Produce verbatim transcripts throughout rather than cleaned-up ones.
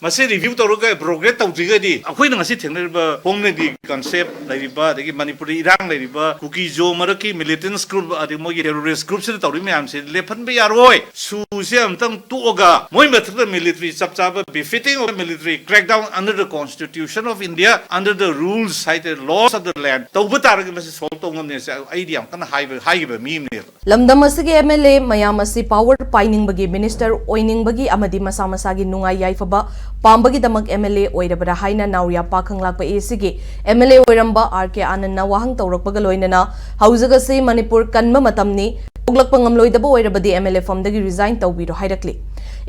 ꯃꯁꯤ review ꯇꯧꯔꯒ abrogate ꯇꯧꯗ꯭ꯔꯤꯒꯗꯤ ꯑꯩꯈꯣꯏꯅ ꯉꯁꯤ ꯊꯦꯡꯅꯔꯤꯕ ꯍꯣꯡꯅꯕꯤ concept ꯂꯩꯔꯤꯕ, ꯑꯗꯒꯤ ꯃꯅꯤꯄꯨꯔꯗ ꯏꯔꯥꯡ ꯂꯩꯔꯤꯕ, ꯀꯨꯀꯤ ꯖꯣ ꯃꯔꯛꯀꯤ militant group, ꯑꯗꯒꯤ ꯃꯣꯏꯒꯤ terrorist groupꯁꯤꯅ ꯇꯧꯔꯤ ꯃꯌꯥꯝꯁꯤ ꯂꯦꯞꯍꯟꯕ ꯌꯥꯔꯣꯏ꯫ ꯁꯨꯁꯦ ꯑꯃꯨꯛꯇꯪ ꯇꯣꯛꯑꯒ ꯃꯣꯏ ꯃꯊꯛꯇ military ꯆꯞ ꯆꯥꯕ befitting of military crackdown under the Constitution of India, under the rules ꯍꯥꯏꯇꯥꯔꯦ, laws of the land ꯇꯧꯕ ꯇꯥꯔꯒꯗꯤ ꯃꯁꯤ solve ꯇꯧ ꯉꯝꯅꯤ꯫ ꯑꯩꯗꯤ ꯌꯥꯝ ꯀꯟꯅ ꯍꯥꯏꯕ, ꯍꯥꯏꯈꯤꯕ ꯃꯤ ꯑꯃꯅꯦꯕ꯫ ꯂꯝꯗꯝ ꯑꯁꯤꯒꯤ M L A ꯃꯌꯥꯝ ꯑꯁꯤ power ꯄꯥꯏꯅꯤꯡꯕꯒꯤ, minister ꯑꯣꯏꯅꯤꯡꯕꯒꯤ ꯑꯃꯗꯤ ꯃꯁꯥ ꯃꯁꯥꯒꯤ ꯅꯨꯡꯉꯥꯏ ꯌꯥꯏꯐꯕ ꯄꯥꯝꯕꯒꯤꯗꯃꯛ M L A ꯑꯣꯏꯔꯕ꯭ꯔꯥ ꯍꯥꯏꯅ ꯅꯥꯎꯔꯤꯌꯥ ꯄꯥꯈꯪ ꯂꯥꯛꯄ A Cꯒꯤ M L A ꯑꯣꯏꯔꯝꯕ R K ꯑꯥꯅꯟꯗꯅ ꯋꯥꯍꯪ ꯇꯧꯔꯛꯄꯒ ꯂꯣꯏꯅꯅ, ꯍꯧꯖꯤꯛ ꯑꯁꯤ ꯃꯅꯤꯄꯨꯔ ꯀꯟꯕ ꯃꯇꯝꯅꯤ, ꯊꯣꯛꯂꯛꯄ ꯉꯝꯂꯣꯏꯗꯕ ꯑꯣꯏꯔꯕꯗꯤ M L A ꯐꯝꯗꯒꯤ resign ꯇꯧꯕꯤꯔꯣ ꯍꯥꯏꯔꯛꯂꯤ꯫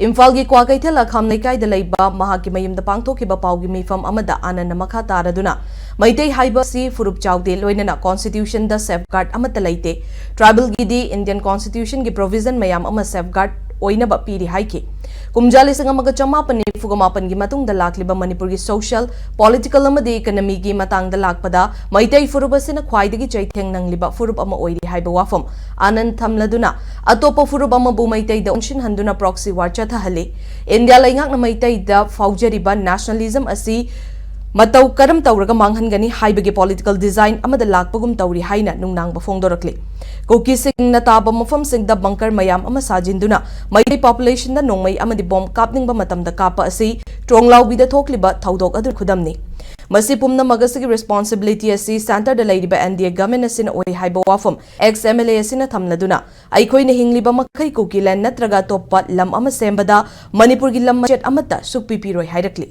ꯏꯝꯐꯥꯜꯒꯤ ꯀ꯭ꯋꯥꯀꯩꯊꯦꯜ ꯑꯈꯥꯝ ꯂꯩꯀꯥꯏꯗ ꯂꯩꯕ ꯃꯍꯥꯛꯀꯤ ꯃꯌꯨꯝꯗ ꯄꯥꯡꯊꯣꯛꯈꯤꯕ ꯄꯥꯎꯒꯤ ꯃꯤꯐꯝ ꯑꯃꯗ ꯑꯥꯅꯟꯗꯅ ꯃꯈꯥ ꯇꯥꯔꯗꯨꯅ, ꯃꯩꯇꯩ ꯍꯥꯏꯕ ꯑꯁꯤ ꯐꯨꯔꯨꯞ ꯆꯥꯎꯗꯦ, ꯂꯣꯏꯅꯅ constitutionꯗ safeguard ꯑꯃꯠꯇ ꯂꯩꯇꯦ꯫ Tribalꯒꯤꯗꯤ Indian constitutionꯒꯤ provision ꯃꯌꯥꯝ ꯑꯃ safeguard ꯑꯣꯏꯅꯕ ꯄꯤꯔꯤ ꯍꯥꯏꯈꯤ꯫ ꯀꯨꯝꯖꯥ ꯂꯤꯁꯤꯡ ꯑꯃꯒ ꯆꯃꯥꯄꯟ ꯅꯤꯐꯨꯒ ꯃꯥꯄꯟꯒꯤ ꯃꯇꯨꯡꯗ ꯂꯥꯛꯂꯤꯕ ꯃꯅꯤꯄꯨꯔꯒꯤ social, political ꯑꯃꯗꯤ economyꯒꯤ ꯃꯇꯥꯡꯗ ꯂꯥꯛꯄꯗ ꯃꯩꯇꯩ ꯐꯨꯔꯨꯞ ꯑꯁꯤꯅ ꯈ꯭ꯋꯥꯏꯗꯒꯤ ꯆꯩꯊꯦꯡ ꯅꯪꯂꯤꯕ ꯐꯨꯔꯨꯞ ꯑꯃ ꯑꯣꯏꯔꯤ ꯍꯥꯏꯕ ꯋꯥꯐꯝ ꯑꯥꯅꯟꯗ ꯊꯝꯂꯗꯨꯅ, ꯑꯇꯣꯞꯄ ꯐꯨꯔꯨꯞ ꯑꯃꯕꯨ ꯃꯩꯇꯩꯗ ꯑꯣꯟꯁꯤꯟꯍꯟꯗꯨꯅ proxy war ꯆꯠꯊꯍꯜꯂꯤ꯫ ꯏꯟꯗꯤꯌꯥ ꯂꯩꯉꯥꯛꯅ ꯃꯩꯇꯩꯗ ꯐꯥꯎꯖꯔꯤꯕ nationalism ꯑꯁꯤ ꯃꯇꯧ ꯀꯔꯝ ꯇꯧꯔꯒ ꯃꯥꯡꯍꯟꯒꯅꯤ ꯍꯥꯏꯕꯒꯤ political design ꯑꯃꯗ ꯂꯥꯛꯄꯒꯨꯝ ꯇꯧꯔꯤ ꯍꯥꯏꯅ ꯅꯨꯡꯅꯥꯡꯕ ꯐꯣꯡꯗꯣꯔꯛꯂꯤ꯫ ꯀꯨꯀꯤꯁꯤꯡꯅ ꯇꯥꯕ ꯃꯐꯝꯁꯤꯡꯗ bunker ꯃꯌꯥꯝ ꯑꯃ ꯁꯥꯖꯤꯟꯗꯨꯅ ꯃꯩꯇꯩ populationꯗ ꯅꯣꯡꯃꯩ ꯑꯃꯗꯤ bomb ꯀꯥꯞꯅꯤꯡꯕ ꯃꯇꯝꯗ ꯀꯥꯞꯄ ꯑꯁꯤ ꯇ꯭ꯔꯣꯡꯂꯥꯎꯕꯤꯗ ꯊꯣꯛꯂꯤꯕ ꯊꯧꯗꯣꯛ ꯑꯗꯨ ꯈꯨꯗꯝꯅꯤ꯫ ꯃꯁꯤ ꯄꯨꯝꯅꯃꯛ ꯑꯁꯤꯒꯤ responsibility ꯑꯁꯤ centreꯗ ꯂꯩꯔꯤꯕ N D A government ꯑꯁꯤꯅ ꯑꯣꯏ ꯍꯥꯏꯕ ꯋꯥꯐꯝ ex M L A ꯑꯁꯤꯅ ꯊꯝꯂꯗꯨꯅ, ꯑꯩꯈꯣꯏꯅ ꯍꯤꯡꯂꯤꯕ ꯃꯈꯩ ꯀꯨꯀꯤꯂꯦꯟ ꯅꯠꯇ꯭ꯔꯒ ꯑꯇꯣꯞꯄ ꯂꯝ ꯑꯃ ꯁꯦꯝꯕꯗ ꯃꯅꯤꯄꯨꯔꯒꯤ ꯂꯝ ꯃꯆꯦꯠ ꯑꯃꯠꯇ ꯁꯨꯛꯄꯤ ꯄꯤꯔꯣꯏ ꯍꯥꯏꯔꯛꯂꯤ꯫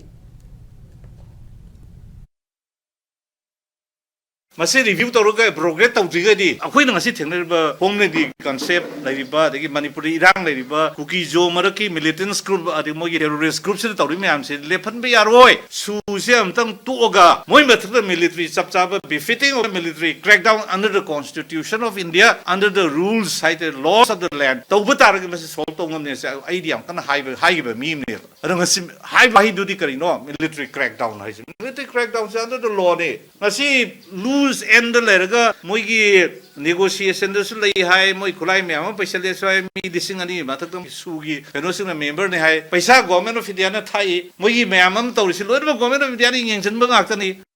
ꯃꯁꯤ review ꯇꯧꯔꯒ abrogate ꯇꯧꯗ꯭ꯔꯤꯒꯗꯤ ꯑꯩꯈꯣꯏꯅ ꯉꯁꯤ ꯊꯦꯡꯅꯔꯤꯕ ꯍꯣꯡꯅꯕꯤ concept ꯂꯩꯔꯤꯕ, ꯑꯗꯒꯤ ꯃꯅꯤꯄꯨꯔꯗ ꯏꯔꯥꯡ ꯂꯩꯔꯤꯕ, ꯀꯨꯀꯤ ꯖꯣ ꯃꯔꯛꯀꯤ militant group, ꯑꯗꯒꯤ ꯃꯣꯏꯒꯤ terrorist groupꯁꯤꯅ ꯇꯧꯔꯤ ꯃꯌꯥꯝꯁꯤ ꯂꯦꯞꯍꯟꯕ ꯌꯥꯔꯣꯏ꯫ ꯁꯨꯁꯦ ꯑꯃꯨꯛꯇꯪ ꯇꯣꯛꯑꯒ ꯃꯣꯏ ꯃꯊꯛꯇ military ꯆꯞ ꯆꯥꯕ befitting of military crackdown under the Constitution of India, under the rules ꯍꯥꯏꯇꯥꯔꯦ, laws of the land ꯇꯧꯕ ꯇꯥꯔꯒꯗꯤ ꯃꯁꯤ solve ꯇꯧ ꯉꯝꯅꯤ꯫ ꯑꯩꯗꯤ ꯌꯥꯝ ꯀꯟꯅ ꯍꯥꯏꯕ, ꯍꯥꯏꯈꯤꯕ ꯃꯤ ꯑꯃꯅꯦꯕ꯫ ꯑꯗꯣ ꯉꯁꯤ ꯍꯥꯏꯕ ꯍꯩꯗꯨꯗꯤ ꯀꯔꯤꯅꯣ? Military crackdown ꯍꯥꯏꯁꯦ, military crackdownꯁꯦ under the lawꯅꯦ꯫ ꯉꯁꯤ loose endꯗ ꯂꯩꯔꯒ ꯃꯣꯏꯒꯤ Negotiationꯗꯁꯨ ꯂꯩ ꯍꯥꯏ, ꯃꯣꯏ ꯈꯨꯠꯂꯥꯏ ꯃꯌꯥꯝ ꯑꯃ ꯄꯩꯁꯜꯂꯦꯁꯨ ꯍꯥꯏ, ꯃꯤ ꯂꯤꯁꯤꯡ ꯑꯅꯤ ꯃꯊꯛꯇ ꯁꯨꯒꯤ ꯀꯩꯅꯣꯁꯤꯡꯅ memberꯅꯤ ꯍꯥꯏ, ꯄꯩꯁꯥ Government of Indiaꯅ ꯊꯥꯛꯏ, ꯃꯣꯏꯒꯤ ꯃꯌꯥꯝ ꯑꯃ ꯇꯧꯔꯤꯁꯤ ꯂꯣꯏꯅꯃꯛ Government of Indiaꯅ ꯌꯦꯡꯁꯤꯟꯕ ꯉꯥꯛꯇꯅꯤ꯫